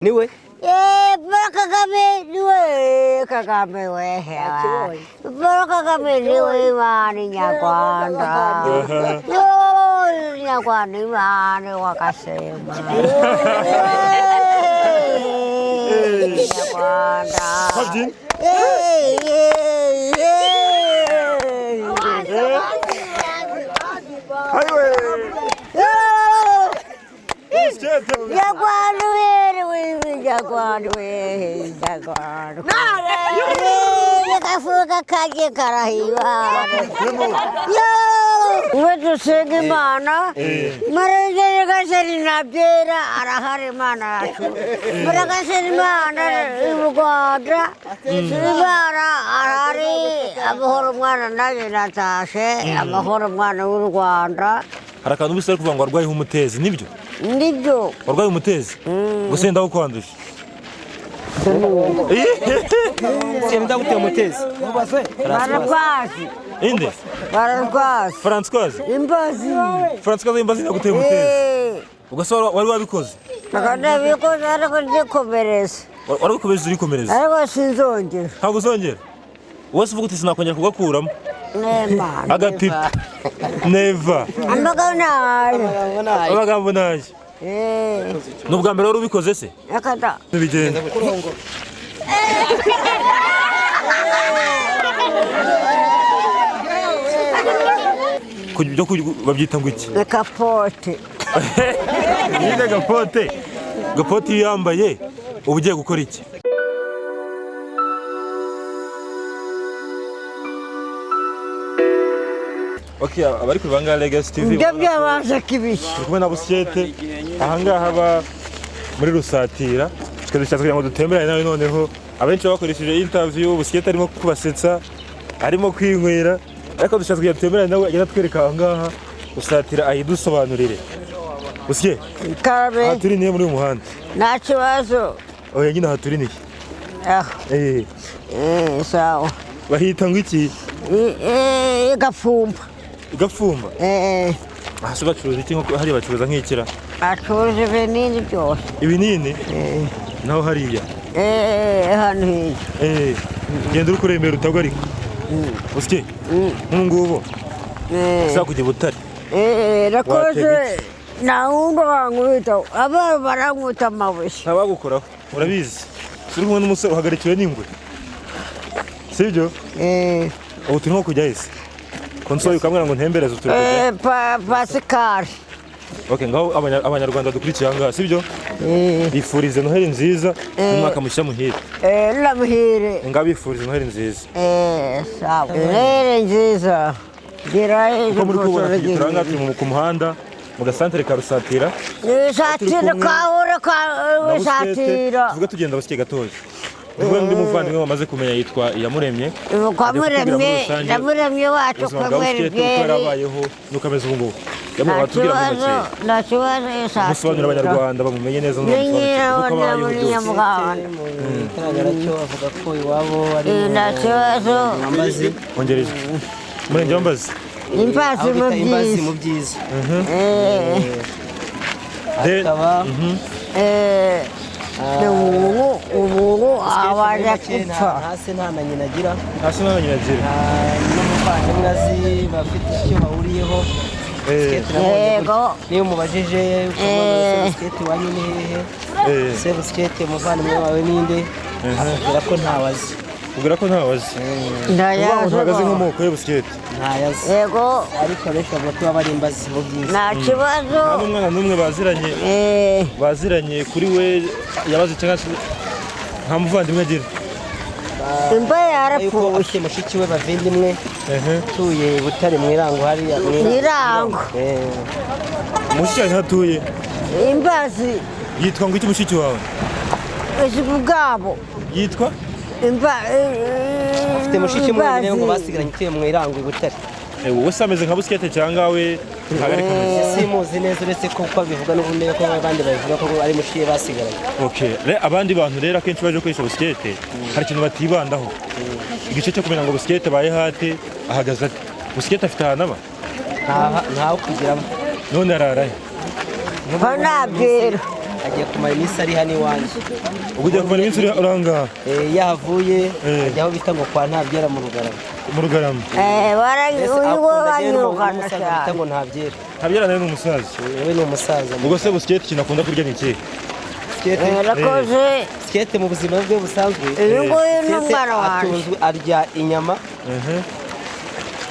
Niwe. Paul Kagame niwe, Kagame we, Paul Kagame niwe Imana Nyarwanda. Yo Nyarwanda Imana wakasema. Nyarwanda. Kabyina. Ayiwe. Busyete. Nyarwanda we, Nyarwanda we, Nyarwanda. Agafuka kagiye karahiba. Yo! Dusenga Imana, murengere gaseri nabyera arahari Imana yacu. Muragaseri Imana mu Rwanda, Imana arahari, amahoro umwana nanjye natashe, amahoro umwana w'u Rwanda. Hari akantu ubuse ari kuvuga ngo warwaye umutezi, nibyo? Nibyo. Warwaye umutezi gusa ndawukwanduje. Ndaguteye umutezi. Bararwazi. Inde? Bararwazi. Françoise. Imbazi. Françoise imbazi ndaguteye umutezi. Ubwo se wari wabikoze? Nabikoze ariko ndikomereza. Warabikomeje urikomereza? Ariko sinzongera. Ntabwo uzongera? Wowe se uvuga uti sinakongera kugakuramo? Nema. Agapipi. Never. Amagambo nayo. Amagambo nayo. Ni ubwa mbere wari ubikoze se? Akada. Ntibigenda. Babyita ngo iki? Kapote. Nyine gapote. Gapote iyo yambaye uba ugiye gukora iki? Okay, abari kuri Banga Legacy TV. Ibyo byabanje kibiki. Turi kumwe na Busyete. Ahangaha aba muri Rusatira. Tukadushatse kugira ngo dutemberane nawe noneho. Abenshi bakoresheje interview, Busyete arimo kubasetsa, arimo kwinywera. Ariko dushatse kugira ngo dutemberane nawe agenda atwereka ahangaha Rusatira ayidusobanurire. Busye. Karabe. Aha turi nihe muri uyu muhanda? Nta kibazo. Oya nyine aha turi nihe? Ah. Sawa. Bahita ngo iki? Gafumba. Gafumba? Aha se bacuruza iki? Nko hariya bacuruza nk'ikira? Bacuruza ibinini byose. Ibinini? Naho hariya? Hano hirya. Genda uri kurembera utagwa ariko. Usye? Nk'ubu ngubu. Ushaka kujya i Butare? Nakoze nta wundi wankubita, abana barankubita amabuye. Ntabagukoraho, urabizi. Turi kumwe n'umusore uhagarikiwe n'ingwe. Sibyo? Ubu turimo kujya hese. Konsoli ukamwira ngo ntembereze turi kujya. Pascal. Okay, ngaho abanyarwanda dukurikiye ahangaha, sibyo? Bifurize Noheli nziza n'umwaka mushya muhire. Namuhire. Ngaho bifurize Noheli nziza. Sawa. Noheli nziza. Gira uko muri kubona turi turi ku muhanda mu gasantere ka Rusatira. Rusatira kahura ka Rusatira. Tuvuga tugenda Busyete gatoya. Niwe ndi muvandimwe wamaze kumenya yitwa Iyamuremye. Kwa Muremye, Iyamuremye wacu kwa Muremye. Uko yarabayeho nuko ameze ubu ngubu. Yamuremye watubwira muri make. Nta kibazo Rusatira. Musobanurira abanyarwanda bamumenye neza n'uko abayeho byose. Ikigaragara cyo avuga ko iwabo ari nta kibazo. Mbazi. Ongereje. Murenge wa Mbazi. Imbazi mu byiza. Akaba Ubu abaje gupfa. Hasi nta na nyina agira. Hasi nta na nyina agira. N'umuvandimwe azi bafite icyo bahuriyeho. Yego. Niyo umubajije Busyete iwanyu ni hehe? Se Busyete umuvandimwe wawe ninde? Akubwira ko ntawe azi. Ubwira ko ntawe azi. Ndayazi. Uhagaze nk'amoko ye Busyete. Ntayazi. Yego. Ariko abenshi bavuga ko baba ari imbazi mu byiza. Nta kibazo. Nta n'umwana n'umwe baziranye. Baziranye kuri we yabaze cyangwa se nta muvandimwe agira. Imba yarapfuye. Afite mushiki we bavindimwe. Utuye i Butare mu Irango hariya. Mu Irango. Mushiki wawe ntatuye. Imbazi. Yitwa ngo iki mushiki wawe? Uzi ubwabo. Yitwa? Afite mushiki umwe ngo basigaranye utuye mu Irango i Butare. Wowe se ameze nka Busyete cyangwa we ntabwo ari kameze? Simuzi neza uretse ko uko abivuga n'ubundi ko abandi babivuga ko ari mushiki basigaranye. Okay, abandi bantu rero akenshi baje gukoresha Busyete hari ikintu batibandaho. Igice cyo kumenya ngo Busyete abaye hate ahagaze ate. Busyete afite ahantu aba? Ntawe kugiramo. None ararahe? Ntabyera. Agiye kumara iminsi ari hano iwanjye. Ubwo ugiye kumara iminsi uri ahangaha? Yahavuye Eh. ajya aho bita ngo kwa Ntabyera mu Rugarama. Mu Rugarama. Mbese Uyu wo akunda agenda banyirukana n'umusaza bita cyane. ngo Ntabyera. Ntabyera nawe ni umusaza. We ni umusaza. Ubwo se Busikete ikintu akunda kurya ni ikihe? Busikete, Rakoze. Busikete mu buzima bwe busanzwe, Uyu nguyu ni Busikete umwana wanjye. atunzwe arya inyama,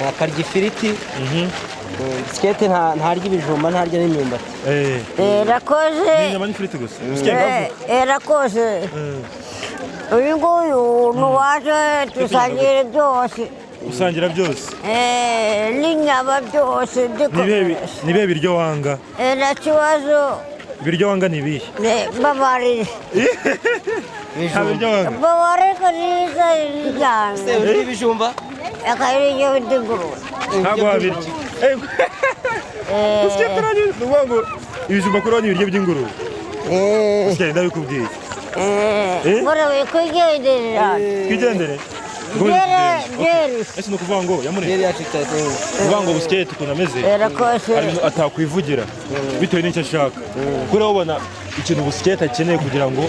akarya ifiriti. Busikete ntarya ibijumba, ntarya n'imyumbati. Rakoze. Ni inyama n'ifiriti gusa Busikete ngavuga. Rakoze, uyu nguyu ni uwaje, dusangira byose. Usangira byose? N'inyama byose. Ni ibihe Ndikomeje. Ni ibihe biryo wanga? Nta kibazo. Ibiryo wanga ni ibihe? Babarire. Nta biryo wanga? Babarire neza cyane. Se urya ibijumba? Akabiryo by'ingurube. Ntabwo wabirya. Busikete nanjye ni ukuvuga ngo ibijumba kuri we ni ibiryo by'ingurube. Busikete, ndabikubwiye. Eh? Murabe kwigenderera. Twigendere. Byere byere. Ese ni ukuvuga ngo yamureke? Byeri yacu itazi. Ni ukuvuga ngo Busikete ukuntu ameze, Rakoze. hari ibintu atakwivugira bitewe n'icyo ashaka. Kuri wowe ubona ikintu Busikete akeneye kugira ngo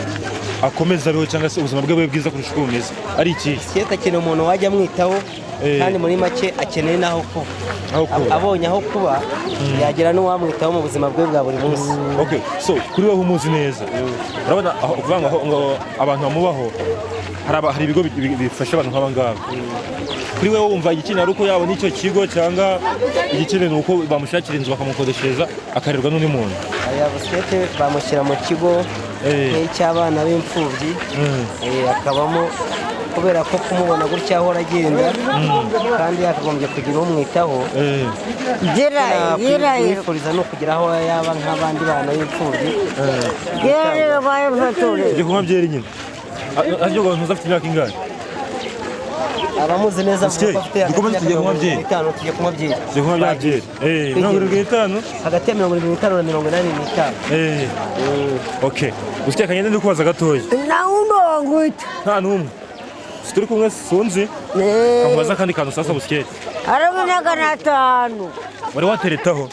akomeze abeho cyangwa se ubuzima bwe bube bwiza kurusha uko bumeze ari ikihe? Busikete akeneye umuntu wajya amwitaho. Kandi muri make akeneye n'aho kuba. Aho kuba. Abonye aho kuba yagira n'uwamwitaho mu buzima bwe bwa buri munsi. Okay, so kuri wowe umuzi neza, urabona aho ukuvuga ngo ngo abantu bamubaho, hari ibigo bifasha abantu nk'aba ngaba. Kuri wowe wumva igikenewe ari uko yabona icyo kigo, cyangwa igikenewe ni uko bamushakira inzu bakamukodeshereza akarerwa n'undi muntu? Aya Busikete bamushyira mu kigo nk'icy'abana b'imfubyi, akabamo, kubera ko kumubona gutya ahora agenda kandi yakagombye kugira umwitaho. Gira gira. Kumwifuriza ni ukugira aho yaba nk'abandi bana b'imfubyi. Gira bayifature. Ugiye kunywa byeri nyine. Aryo ngo ntuzi afite imyaka ingahe? Abamuzi neza bavuga ko afite hagati Dukomeze y'imyaka tujye kunywa mirongo irindwi byeri. n'itanu. Tujye kunywa byeri. Tugiye kunywa bya byeri. 75. Hagati ya 75 na 85. Okay. Busikete, kagende ndi kubaza gatoya. Nawe undongwita. Nta n'umwe. Si turi kumwe sunzi? Kamubaza akandi kantu sasa Busikete. Harimo 500. Wari wateretaho?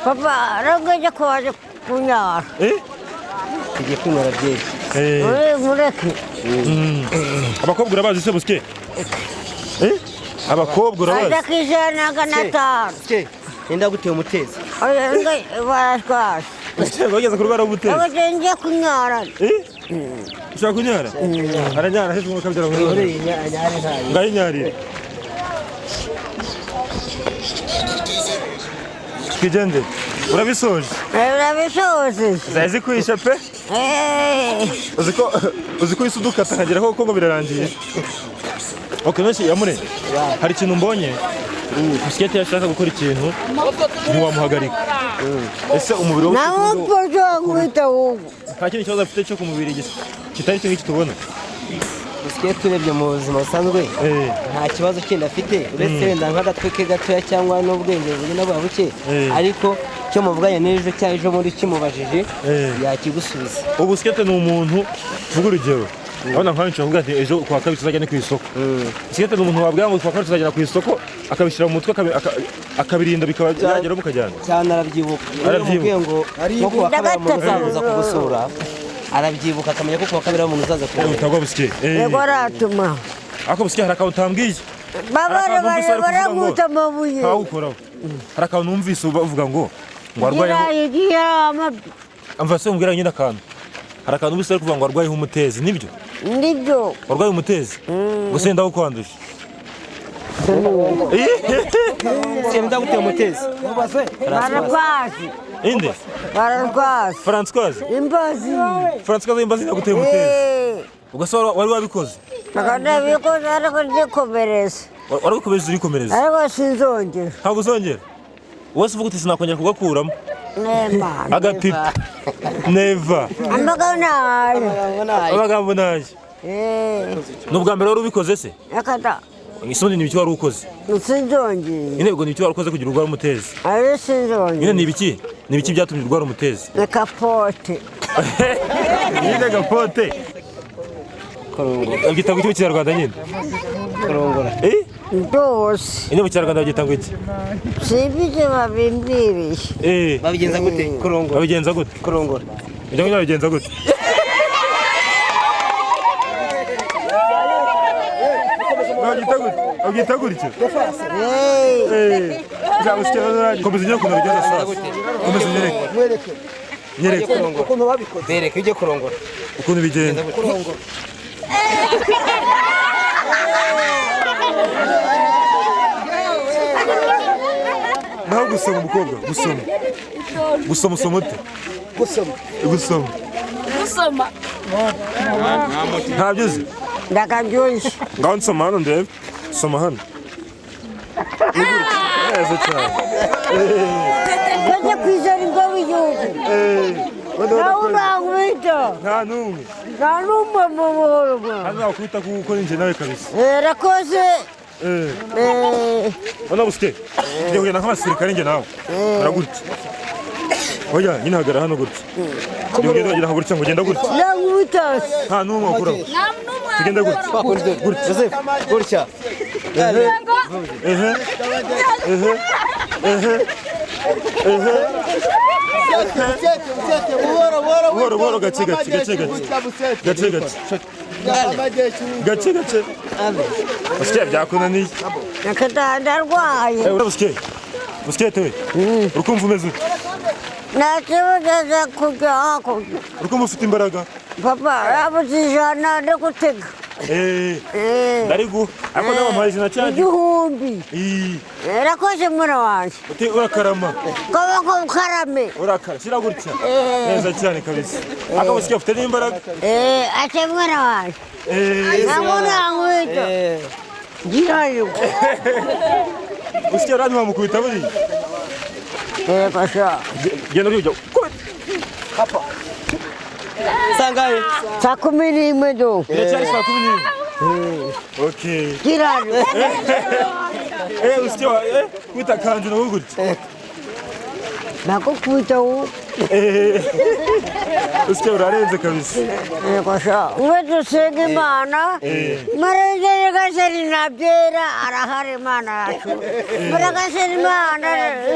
Papa arangije kubaje kunyara. Tugiye kwinywera byeri. Uri mureke. Abakobwa urabazi se Busikete? Abakobwa urabazi? Adakije 500. Busikete, nenda guteye umutezi? Oya baratwashe. Busikete wageze ku rwara w'umutezi? Abo ngiye kunyara. Ushaka kunyara? Aranyara hejuru mukabyara ngo Uriya nyari ntayo. Ngayinyarire. Twigendere. Urabisoje? Urabisoje. Zari zikwishe pe. Uzi ko uhise udukata nkagera koko ngo birarangiye. Okay, none Yamure, hari ikintu mbonye. Busikete yashaka gukora ikintu ntiwamuhagarika. Ese umubiri we Nawe mpojo ngwita ubu. nta kindi kibazo afite cyo ku mubiri kitari icyo ngicyo tubona? Busikete urebye mu buzima busanzwe nta kibazo kindi afite uretse wenda nk'agatwe ke gatoya cyangwa n'ubwenge bugenda buba buke, ariko icyo muvuganye n'ejo cyangwa ejo bundi kimubajije yakigusubiza. Ubu Busikete ni umuntu, tuvuge urugero, urabona nkawe nshobora kuvuga ati ejo kuwa kabiri tuzajya ni ku isoko. Busikete ni umuntu wabwira ngo kuwa kabiri tuzagera ku isoko, akabishyira mu mutwe, akabirinda bikaba yageraho mukajyana. Cyane, arabyibuka. Iyo Arabyibuka. umubwiye ngo nko kuwa kabiri umuntu uzaza kugusura, arabyibuka akamenya ko kuwa kabiri hari umuntu uzaza kugusura. Utagwa Busikete. Yego aratuma. Ariko Busikete hari akantu utambwiye. Babara Hari akantu numvise bari kuvuga ngo baraguta amabuye. Ntawukoraho. Hari akantu numvise bavuga ngo warwayeho. Gira gira amabyi. Amva se umbwira nyine akantu. Hari akantu numvise bari kuvuga ngo warwayeho umutezi, nibyo? Nibyo. Warwaye umutezi? Gusa ndawukwanduje. Busikete ndaguteye umutezi. Bararwaje. Inde? Bararwaje. Françoise. Imbazi. Françoise imbazi ndaguteye umutezi. Ubwo se wari wabikoze? Nabikoze ariko ndikomereza. Warabikomeje urikomereza? Ariko sinzongera. Ntabwo uzongera? Wowe se uvuga uti sinakongera kugakuramo? Nema. Agapipi. Neva. Amagambo nayo. Amagambo nayo. Ni ubwa mbere wari ubikoze se? Akata. Isundi ni ibiki wari ukoze? Sinzongera. Nyine ubwo ni ibiki wari ukoze kugira urwara umutezi? Ariko sinzongera. Nyine ni ibiki? Ni ibiki byatumye urwara umutezi? Ni kapote. Nyine gapote. Babyita ngo iki mu kinyarwanda nyine? Kurongora. Ndose. Nyine mu kinyarwanda babyita ngo iki? Simbizi babimbwiriye. Babigenza gute? Kurongora. Babigenza gute? Kurongora. Ibyo ngibyo bigenza gute? Babyita gute? Babyita gutyo? Eh, Eh, Busike, komeza unyereke ukuntu bigenza sasa. Komeza unyereke. Mwereke Nyereke ukuntu babikoze. Bereke ujye kurongora. Ukuntu bigenda. Kurongora. Naho gusoma umukobwa, gusoma. Gusoma usoma ute? Gusoma. Gusoma. Gusoma. Ntabyo uzi? Ndakabyushye. Ngaho nsoma hano ndebe. Soma hano. Neza cyane. Bajya kwizera ingabo w'igihugu. Eh, wenda Nawe wenda urankubita. nta n'umwe. Nta n'umwe mu buhoro bwawe. Hano nakubita kuko ukora injye nawe kabisa. Eh, rakoze. Eh, Eh, Urabona Busike? Tugiye kugenda nk'abasirikare njye nawe. Baragutya. Oya, nyine hagarara hano gutya. Tugiye kugenda ugenda gutya ngo ugenda gutya. Ndankubita. Nta n'umwe wakuraho. Nta n'umwe. Tugende gutya. Gutya. Joseph, gutya. Ehe. Ehe. Ehe. Ehe. Ehe. Busete, busete, buhoro, buhoro. Buhoro, buhoro, gake, gake, gake, gake. Gake, gake. Gake, gake. Busike byakunaniye. Reka ndarwaye. Eh, Busike. Busike we. Urukumva umeze ute? Nta kibazo kujya hakurya. Urukumva ufite imbaraga? Papa, yabuze 100 no gutega. Eh, Eh, ndariguha. Ariko nawe wampaye 100 cyane. 1000. Ii, Eh, Rakoze mwana wanjye. uti urakarama. Kaba karame. Urakara. Shyira gutya. Neza cyane kabisa. Ariko Busike ufite n'imbaraga. Eh, ate mwana wanjye. Eh, Ntabwo nankubita. Girayo. Busike urandi wamukubita buriya. Yego sha. Genda ujya. Sangahe? Saa 11 do. Biracyari saa 11. Okay. Girayo. Eh, Busike wa kwita kanzu nawe gutya. Nakukubita ubu. Eh, Busike urarenze kabisa. Yego sha. Mwe dusenga Imana. Murengere gaseri nabyera arahari Imana yacu. Muragaseri Imana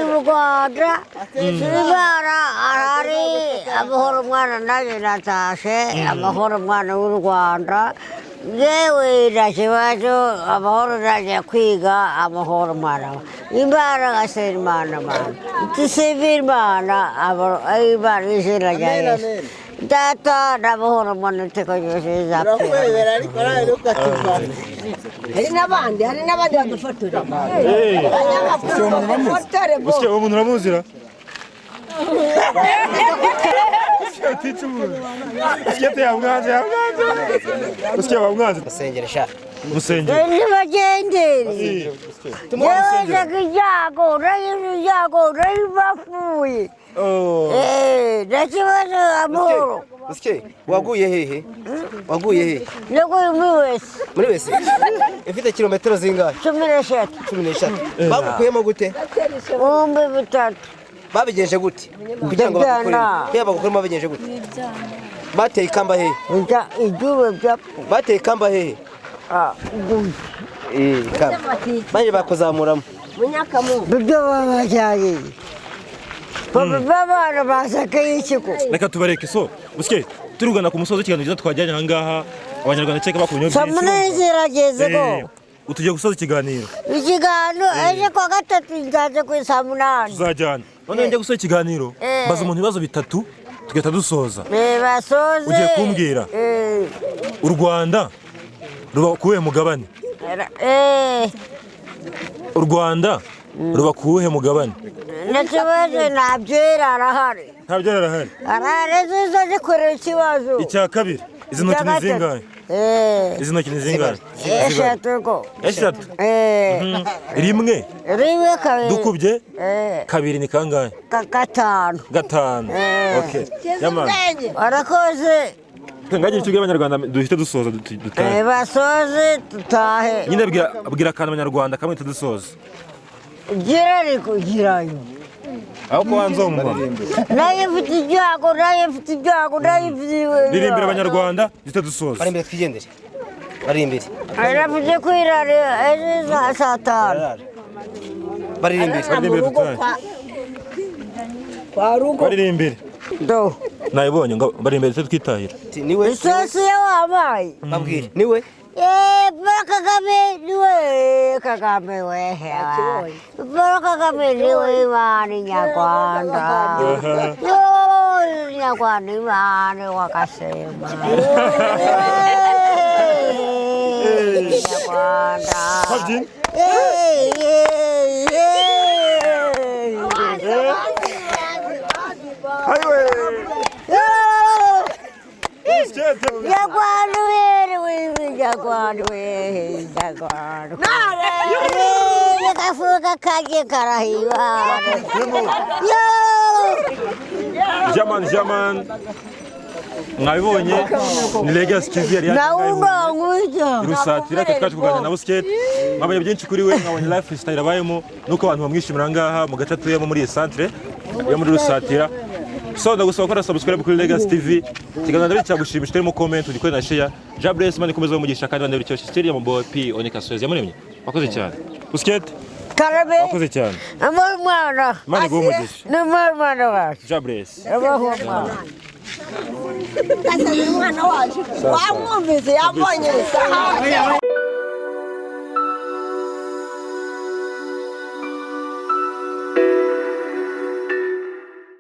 mu Rwanda. Imana arahari amahoro mwana nanjye natashe amahoro mwana w'u Rwanda. Yewe nta kibazo amahoro najya kwiga amahoro mwana we. Imana gaseri Imana mana. Tusibire Imana amahoro Imana izina rya Amen, Yesu. amen. Data n'amahoro mwana iteka ryose izapfira. Urakwemera ariko nawe ntukativane. Hari n'abandi, hari n'abandi badufotora. Eh, Badufotora bo. Busike uwo muntu uramuzira? Busike utica umuntu. Busike yamwanze, yamwanze. Busike wamwanze. Musengere sha. Musengere. Nibagendere. Yewe njaga ibyago, nagize ibyago, nari bapfuye. Oh. Eh, nta kibazo amahoro. Busike, waguye hehe? Waguye hehe? Naguye muri wese Muri wese? Ifite kilometero zingahe? 13. 13. Bagukuyemo gute? 3000. Babigenje gute? Kugira ngo bagukuremo. Ibyana. Kugira bagukuremo babigenje gute? Bateye ikamba hehe? Ibyuma bya Bateye ikamba hehe? ah, Eh, ikamba. Baje bakuzamuramo. Ibyo babajyanye. Papa babana basakaye ikigo. Reka tubareke so. Busike turugana ku musozi w'ikiganiro cyiza twajyanye aha ngaha. Abanyarwanda cyeka bakunye Saa 8 zirageze ko. Utugiye gusoza ikiganiro. Ikiganiro ejo kuwa gatatu nzaza ku saa 8. Tuzajyana. None njya gusoza ikiganiro. Eh. Mbaza umuntu ibibazo bitatu tugahita dusoza. Eh, basoze. Ugiye kumbwira? Eh, U Rwanda ruba kuwuhe mugabane? eh, U Rwanda ruba kuwuhe mugabane? nta kibazo nabyera arahari. Ntabyo arahari. Arahari zizo zikorera ikibazo. Icya kabiri, izi ntoki ni zingahe? Eh, Izi ntoki ni zingahe? 3 ko. 3. Eh, Rimwe 1 2. dukubye Eh, 2 ni kangahe? 5. 5. Eh. Okay. Yamana. Warakoze. Ngagira icyo ubwira abanyarwanda duhite dusoza dutahe. Eh, basoze tutahe. Nyine bwira akantu abanyarwanda kamwe duhite dusoza. Gira ariko girayo. Aho ko wanze uwo mumama. Nayo mfite ibyago, nayo mfite ibyago, nayo mfite ibyago. Ririmbira abanyarwanda duhite dusoza. Bari imbere twigendere. Bari imbere. Aravuze kwirara ejo saa 5. Bari imbere. Baririmbire dutahe. Kwa rugo. Baririmbire. Do. Nayibonye ngo bari imbere twitahira. Ati, niwe Isosi yo wabaye. Babwire niwe. Eh, Paul Kagame niwe, Kagame we. Paul Kagame niwe Imana Nyarwanda. Yo, Nyarwanda Imana wakasema. Eh, Nyarwanda. Kabyina. Eh, eh, eh. Ayiwe. Eh. Busikete. Nyarwanda we, Nyarwanda we, Nyarwanda. Gafuka kaje karahiba. Yo! Jaman, jaman, mwabibonye, ni Legacy TV yari yaje. Naumba ngwija. Rusatira twaje kuganira na Busikete. Mwabonye byinshi kuri we, mwabonye lifestyle abayemo nuko abantu bamwishimira aha ngaha mu gace atuyemo muri iyi centre yo muri Rusatira. So ndagusaba gukora subscribe kuri Legacy TV. Ikiganiro ndabizi cyagushimisha, uteremo comment, ugikore na share. Jah bless, Imana ikomeze umugisha kandi bandebe icyo Cecilia Muboy P Onika Suez yamuremye. Wakoze cyane, Busikete. Karabe. Wakoze cyane. Amor mwana. Imana iguhe umugisha. Ni mwana wacu. Jah bless. Amor mwana. Umwana wacu wamwumvise yabonye isahani.